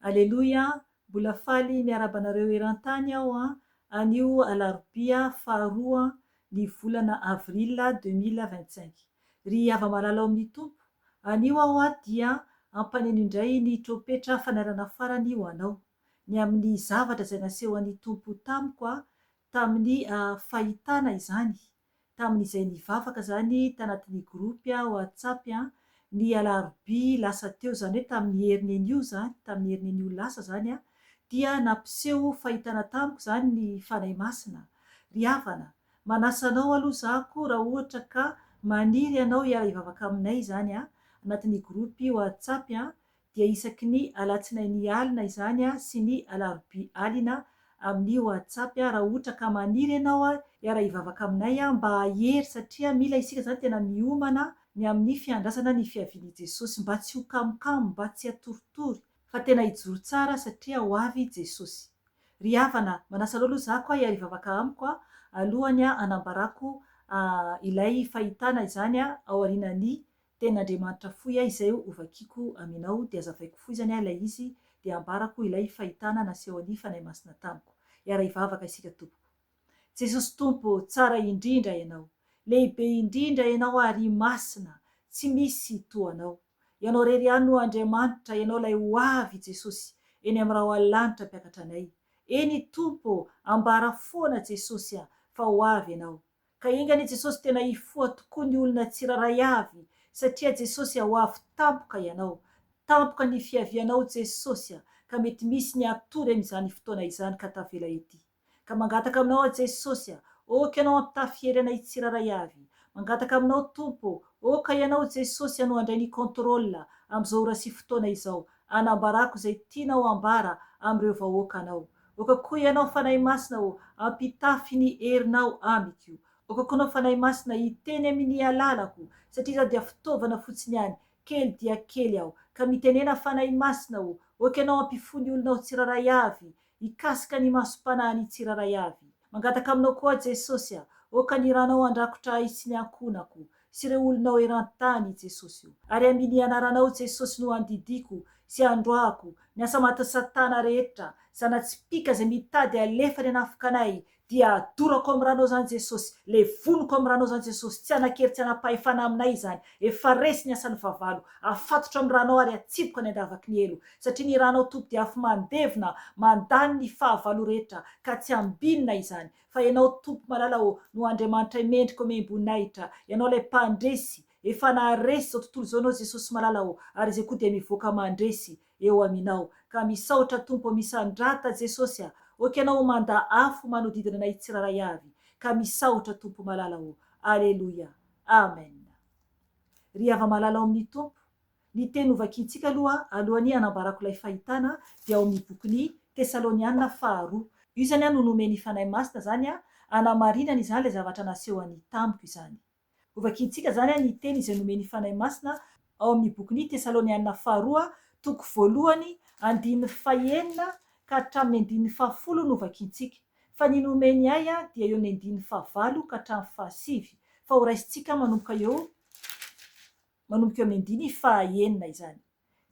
Aleloia, mbola faly miarahaba anareo eran-tany aho anio alarobia faharoa ny volana avril 2025. Ry hava-malala ao amin'ny Tompo, anio aho dia hampaneno indray ny trompetra fanairana farany ho anao. Ny amin'ny zavatra izay nasehon'ny Tompo tamiko tamin'ny fahitana izany, tamin'izay nivavaka izany tanatin'ny groupe whatsapp ny alarobia lasa teo, izany hoe tamin'ny herinen'io izany, tamin'ny herinen'io lasa izany dia nampiseho fahitana tamiko izany ny Fanahy Masina. Ry havana, manasa anao aloha za koa raha ohatra ka maniry ianao hiara-hivavaka aminay izany anatin'ny groupe whatsapp dia isaky ny alatsinainy alina izany sy ny alarobia alina amin'ny whatsapp raha ohatra ka maniry ianao hiara-hivavaka aminay mba hahery satria mila isika izany tena miomana ny amin'ny fiandrasana ny fiavian'i Jesosy mba tsy ho kamokamo mba tsy hatoritory fa tena hijoro tsara satria ho avy Jesosy. Ry havana, manasa anao aloha za koa hiara-hivavaka amiko alohany hanambarako ilay fahitana izany aorianan'ny Tenin'Andriamanitra fohy ahy izay ho vakiako aminao dia azavaiko fohy izany ahy ilay izy dia ambarako ilay fahitana nasehon'ny Fanahy Masina tamiko. Hiara-hivavaka isika tompoko. Jesosy Tompo ô, tsara indrindra Ianao. Lehibe indrindra Ianao ary masina, tsy misy toa Anao. Ianao irery ihany no Andriamanitra, Ianao ilay ho avy Jesosy eny amin'ny rahoalanitra mpiakatra anay. Eny Tompo ô, ambara foana Jesosy a, fa ho avy Ianao. Ka enga anie Jesosy tena hifoha tokoa ny olona tsirairay avy satria Jesosy a ho avy tampoka ianao, tampoka ny fiavianao Jesosy a, ka mety misy ny hatory amin'izany fotoana izany ka tavela ety. Ka mangataka aminao aho Jesosy a, ok ianao hampitafy hery anay tsirairay avy. Mangataka aminao Tompo ô, ok ianao Jesosy a no handray ny contrôle amin'izao ora sy fotoana izao, anambarako izay tianao ambara amin'ireo vahoakanao. Oka koa Ianao Fanahy Masina ô, ampitafy ny herinao amiko. Oka koa Anao Fanahy Masina hiteny amin ny alalako, satria izaho dia fitaovana fotsiny ihany, kely dia kely aho. Ka mitenena Fanahy Masina ô, oka Ianao hampifoha ny olonao tsirairay avy, hikasika ny masom-panahiny tsirairay avy. Mangataka aminao koa aho Jesosy a, oka ny ranao handrakotra ahy sy ny ankohonako, sy ireo olonao eran-tany Jesosy o. Ary amin ny anaranao Jesosy no andidiako sy androahako ny asa matin'i satana rehetra, zana-tsipìka izay mitady alefany hanafika anay dia adorako amin'ny ranao izany Jesosy, levoniko amin'ny ranao izany Jesosy, tsy hanan-kery tsy hanam-pahefana aminay izany, efa resy ny asan'ny fahavalo, afatotra amin'ny ranao ary atsipiko any an-davaky ny helo, satria ny ranao Tompo dia afo mandevona, mandany ny fahavalo rehetra, ka tsy ambinina izany, fa Ianao Tompo malala ô, no Andriamanitray mendrika omem-boninahitra, Ianao ilay Mpandresy, efa naharesy izao tontolo izao Ianao Jesosy malala ô, ary izay koa dia mivoaka mandresy eo Aminao, ka misaotra Tompo ô, misandrata Jesosy a, ok Ianao manda afo manodidina anay tsirairay avy, ka misaotra Tompo malala ô, Aleloia, Amen. Ry hava-malala ao amin'ny Tompo, Ny teny hovakiantsika aloha alohan'ny hanambarako ilay fahitana dia ao amin'ny bokin'ny Tesaloniana faharoa. Io izany no nomen'ny Fanahy Masina izany hanamarinana izany ilay zavatra nasehony tamiko izany. Hovakiantsika izany ny teny izay nomen'ny Fanahy Masina ao amin'ny bokin'ny Tesaloniana faharoa toko voalohany andininy fahenina ka hatramin'ny andininy fahafolo no hovakiantsika. Fa ny nomeny ahy dia eo amin'ny andininy fahavalo ka hatramin'ny fahasivy fa horaisintsika manomboka eo Manomboka eo amin'ny andininy fahaenina izany.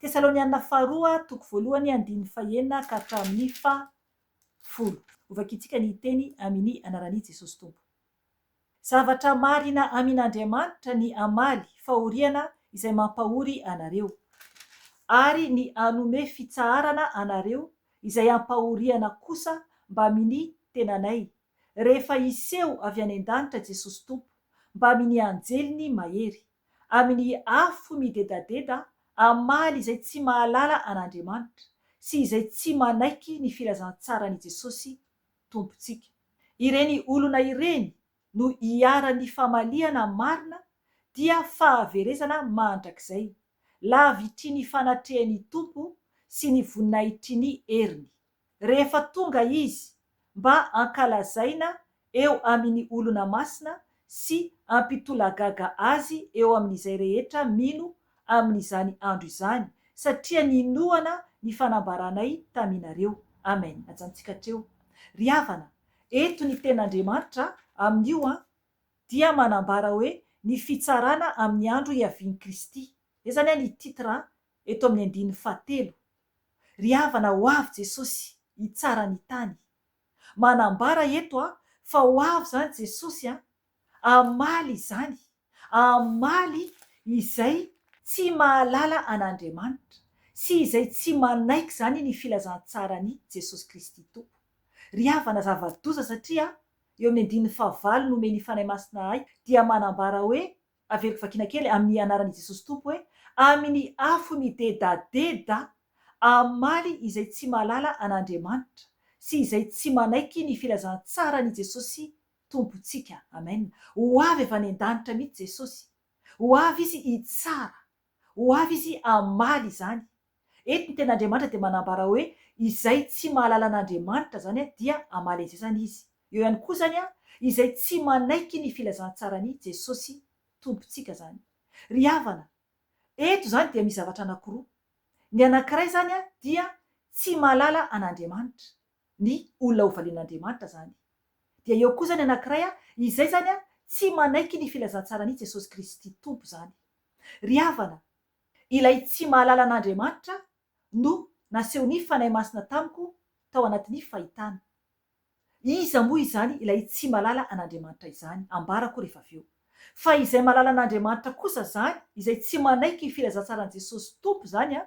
Tesalonianina Faharoa, toko voalohany, andininy fahenina ka hatramin'ny fahafolo. Hovakintsika ny teny amin'ny anaran'i Jesosy Tompo. Zavatra marina amin'Andriamanitra ny hamaly fahoriana izay mampahory anareo, ary ny hanome fitsaharana anareo izay ampahoriana kosa mbamin'ny tenanay, rehefa hiseho avy any an-danitra Jesosy Tompo, mbamin'ny anjeliny mahery, amin'ny afo midedadeda hamaly izay tsy mahalala an'Andriamanitra sy izay tsy manaiky ny filazantsaran'i Jesosy Tompontsika. Ireny olona ireny no iharan'ny famaliana marina dia fahaverezana mandrakizay. lavitry ny fanatrehan'ny Tompo sy ny voninahitry ny heriny. Rehefa tonga Izy mba hankalazaina eo amin'ny olona masina sy hampitolagaga Azy eo amin'izay rehetra mino amin'izany andro izany, satria ninoana ny fanambaranay taminareo. Amen. Ajanontsika hatreo. Ry havana, eto ny Tenin'Andriamanitra amin'io an, dia manambara hoe ny fitsarana amin'ny andro hiavian'i Kristy. Izay izany an ny titre eto amin'ny andininy fahatelo. Ry havana, ho avy Jesosy hitsara ny tany. Manambara eto an fa ho avy izany Jesosy an, hamaly izany, hamaly izay tsy mahalala an'Andriamanitra sy izay tsy manaiky izany ny filazantsaran'i Jesosy Kristy Tompo. Ry havana, zava-doza satria eo amin'ny andininy fahavalo nomen'ny Fanahy Masina ahy dia manambara hoe, averiko vakiana kely, amin'ny anaran'i Jesosy Tompo hoe, amin'ny afo midedadeda hamaly izay tsy mahalala an'Andriamanitra sy izay tsy manaiky ny filazantsaran'i Jesosy Tompontsika. Amen. Ho avy avy any an-danitra mihitsy Jesosy. Ho avy Izy hitsara. Ho avy Izy hamaly izany. Eto ny tenin'Andriamanitra dia manambara hoe izay tsy mahalala an'Andriamanitra izany dia hamaly an'izay izany Izy. Eo ihany koa izany izay tsy manaiky ny filazantsaran'i Jesosy Tompontsika izany. Ry havana, eto izany dia misy zavatra anankiroa. Ny anankiray izany dia tsy mahalala an'Andriamanitra. Ny olona hovalian'Andriamanitra izany. Dia eo koa izany anankiray izay izany tsy manaiky ny filazantsaran'i Jesosy Kristy Tompo izany. Ry havana, ilay tsy mahalala an'Andriamanitra no nasehon'ny Fanahy Masina tamiko tao anatin'ny fahitana. Iza moa izany ilay tsy mahalala an'Andriamanitra izany? Ambarako rehefa avy eo. Fa izay mahalala an'Andriamanitra kosa izany, izay tsy manaiky ny filazantsaran'i Jesosy Tompo izany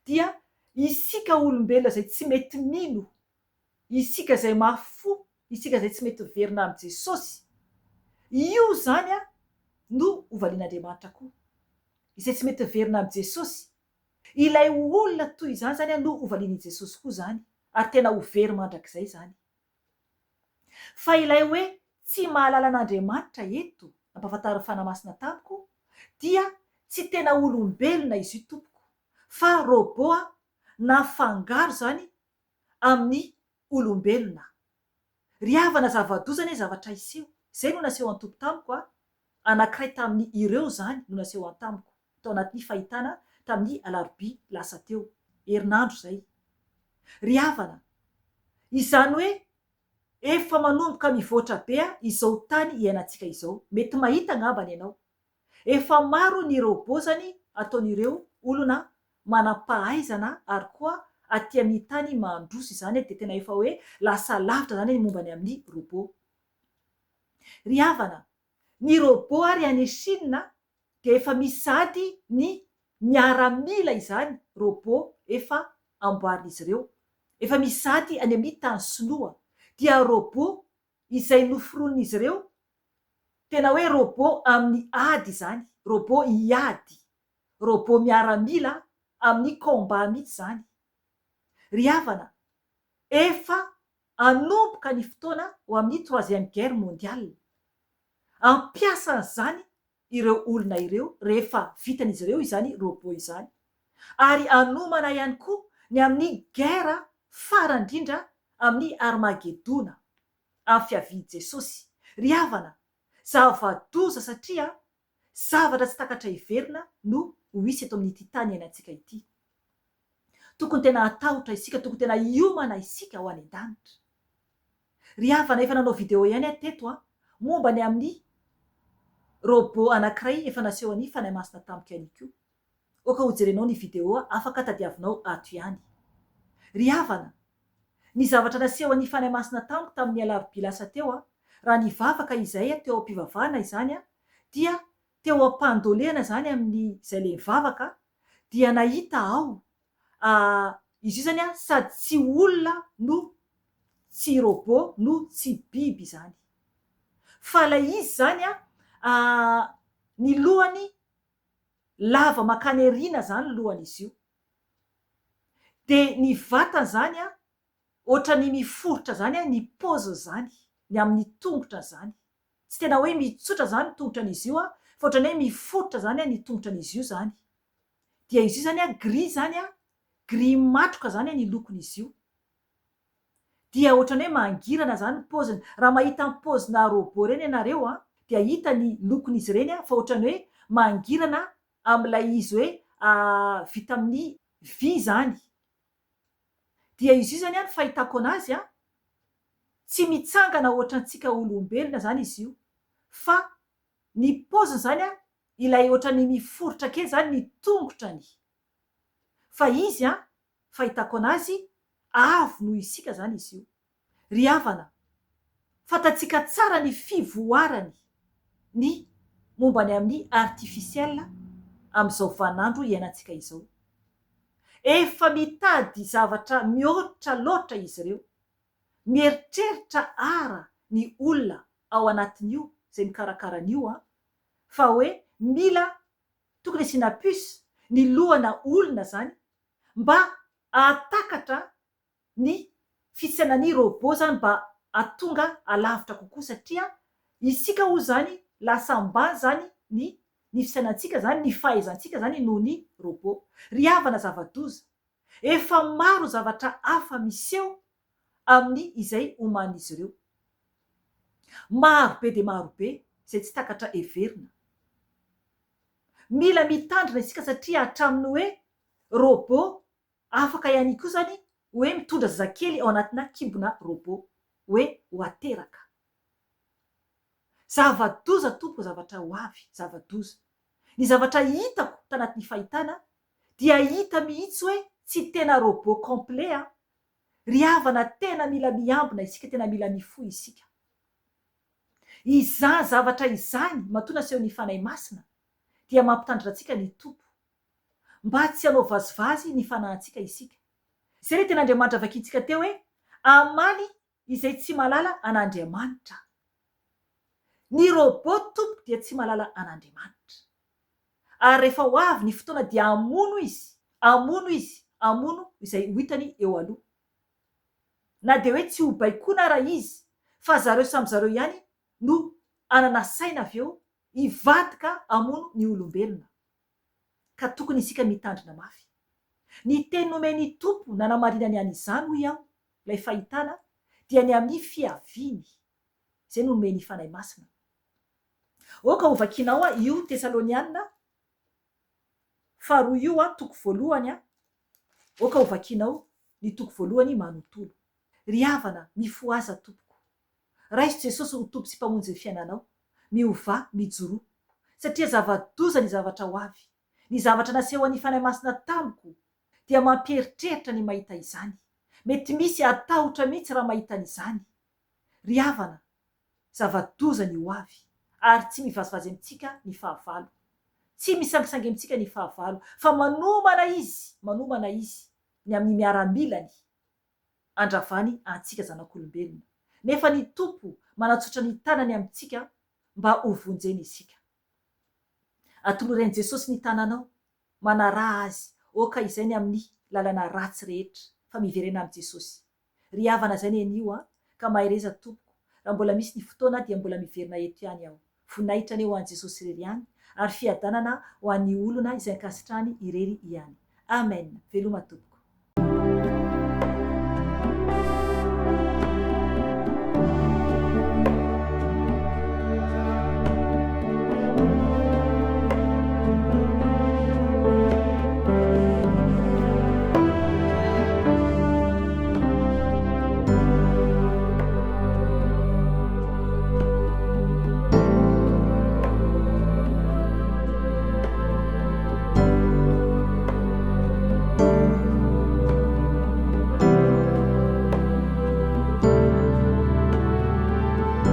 dia isika olombelona izay tsy mety mino, isika izay mafy fo, isika izay tsy mety miverina amin'i Jesosy, io izany no hovalian'Andriamanitra koa. Izay tsy mety miverina amin'i Jesosy, ilay olona toy izany izany no hovalian'i Jesosy koa izany, ary tena ho very mandrakizay izany. Fa ilay hoe tsy mahalala an'Andriamanitra eto, nampahafantarin'ny Fanahy Masina tamiko, dia tsy tena olombelona izy io tompoko, fa robot nafangaro izany amin'ny olombelona. Ry havana zava-doza anie zavatra hiseho. Izay no naseho an-Tompo tamiko a, anankiray tamin'ny ireo izany no naseho an-tamiko tao anatin'ny fahitana tamin'ny alarobia lasa teo, herinandro izay. Ry havana, izany hoe efa manomboka mivoatra be izao tany iainantsika izao. Mety mahita angambany ianao. Efa maro ny robot zany ataon'ireo olona manam-pahaizana ary koa aty amin'ny tany mandroso izany dia tena efa hoe lasa lavitra zany ny momba ny amin'ny robot. Ry havana, ny robot ary any Chine dia efa misy sahady ny miaramila izany robot efa amboarin'izy ireo. Efa misy sahady any amin'ny tany sinoa dia robot izay noforonin'izy ireo, tena hoe robot amin'ny ady izany, robot hiady, robot miaramila amin'ny combat mihitsy izany. Ry havana, efa hanomboka ny fotoana ho amin'ny troisième guerre mondiale. Hampiasa an'izany ireo olona ireo rehefa vitan'izy ireo izany robot izany. Ary hanomana ihany koa ny amin'ny guerre farany indrindra amin'ny Armagedona, amin'ny fiavian'i Jesosy. Ry havana, zava-doza satria zavatra tsy takatra heverina no ho hisy eto amin'ity tany iainantsika ity. Tokony tena hatahotra isika, tokony tena hiomana isika ho any an-danitra. Ry havana, efa nanao vidéo ihany aho teto an, momba ny amin'ny robot anankiray efa nasehon'ny Fanahy Masina tamiko ihany koa. Oka hojerenao ny vidéo afaka tadiavinao ato ihany. Ry havana, ny zavatra nasehon'ny Fanahy Masina tamiko tamin'ny alarobia lasa teo an, raha nivavaka izahay teo am-pivavahana izany an, dia teo am-pandolehana izany amin'izay le mivavaka dia nahita aho ah, izy io izany an sady tsy olona no tsy robot no tsy biby izany. Fa ilay izy izany an, ah, ny lohany lava mankany aoriana izany ny lohan'izy io. Dia ny vatany izany an, ohatran'ny miforitra izany an ny paoziny izany, ny amin'ny tongotra izany. Tsy tena hoe mitsotra izany ny tongotran'izy io an, fa ohatran'ny hoe miforitra izany an ny tongotran'izy io izany. Dia izy io izany an, gris izany an, gris matroka izany ny lokon'izy io. Dia ohatran'ny hoe mangirana izany ny paoziny. Raha mahita ny paozina robot ireny ianareo an, dia hita ny lokon'izy ireny an, fa ohatran'ny hoe mangirana amin'ilay izy hoe vita amin'ny vy izany. Dia izy io izany an, ny fahitako an'azy an, tsy mitsangana ohatrantsika olombelona izany izy io, fa ny paoziny izany an, ilay ohatran'ny miforitra kely izany ny tongotrany. Fa izy an, fahitako anazy, avo noho isika izany izy io. Ry havana, fantatsika tsara ny fivoarany ny momba ny amin'ny artificiel amin'izao vaninandro iainantsika izao. Efa mitady zavatra mihoatra loatra izy ireo. Mieritreritra ara ny olona ao anatin'io izay mikarakara an'io an, fa hoe mila tokony asiana puce ny lohana olona zany mba ahatakatra ny fisainan'ny robot zany mba atonga alavitra kokoa satria isika hozy zany lasa ambany zany ny ny fisainantsika zany ny fahaizantsika zany noho ny robot. Ry havana zava-doza! Efa maro zavatra hafa miseho amin'ny izay omanin'izy ireo. Maro be dia maro be izay tsy takatra heverina. Mila mitandrina isika satria hatramin'ny hoe robot afaka ihany koa izany hoe mitondra zazakely ao anatina kibona robot hoe ho ateraka. Zava-doza tompoko zavatra ho avy, zava-doza. Ny zavatra hitako tanatin'ny fahitana dia hita mihitsy hoe tsy tena robot complet an! Ry havana tena mila miambina isika tena mila mifoha isika. Izany zavatra izany matoa nasehon'ny Fanahy Masina dia mampitandrina antsika ny Tompo mba tsy hanao vazivazy ny fanahintsika isika. Izay ilay tenin'Andriamanitra vakintsika teo hoe hamaly izay tsy mahalala an'Andriamanitra. Ny robot tompoko dia tsy mahalala an'Andriamanitra. Ary rehefa ho avy ny fotoana dia hamono izy, hamono izy, hamono izay ho hitany eo aloha. Na dia hoe tsy ho baikoana ara izy fa zareo samy zareo ihany no hanana saina avy eo hivadika hamono ny olombelona. Ka tokony isika mitandrina mafy. Ny teny nomen'ny Tompo nanamarinany an'izany hoy aho, ilay fahitana, dia ny amin'ny fiaviany. Izay no nomen'ny Fanahy Masina. Aoka ho vakianao io Tesaloniana faharoa io toko voalohany, aoka ho vakianao ny toko voalohany manontolo. Ry havana, mifohaza tompoko. Raiso Jesosy ho Tompo sy Mpamonjy ny fiainanao. Miovà, mijoroa. Satria zava-doza ny zavatra ho avy. Ny zavatra nasehon'ny Fanahy Masina tamiko dia mampieritreritra ny mahita izany. Mety misy hatahotra mihitsy raha mahita an'izany. Ry havana, zava-doza ny ho avy, ary tsy mivazivazy amintsika ny fahavalo. Tsy misangisangy amintsika ny fahavalo, fa manomana izy, manomana izy ny amin'ny miaramilany handravany antsika zanak'olombelona. Nefa ny Tompo manatsotra ny tanany amintsika mba ho vonjeny isika. Atolory an'i Jesosy ny tananao, manaraha Azy, oka izay ny amin'ny lalana ratsy rehetra, fa miverena amin'i Jesosy. Ry havana zay ny anio a! Ka mahereza tompoko, raha mbola misy ny fotoana dia mbola miverina eto ihany aho. Voninahitra anie ho an'i Jesosy irery ihany, ary fiadanana ho an'ny olona izay ankasitrahany irery ihany. Amen! Veloma tompoko.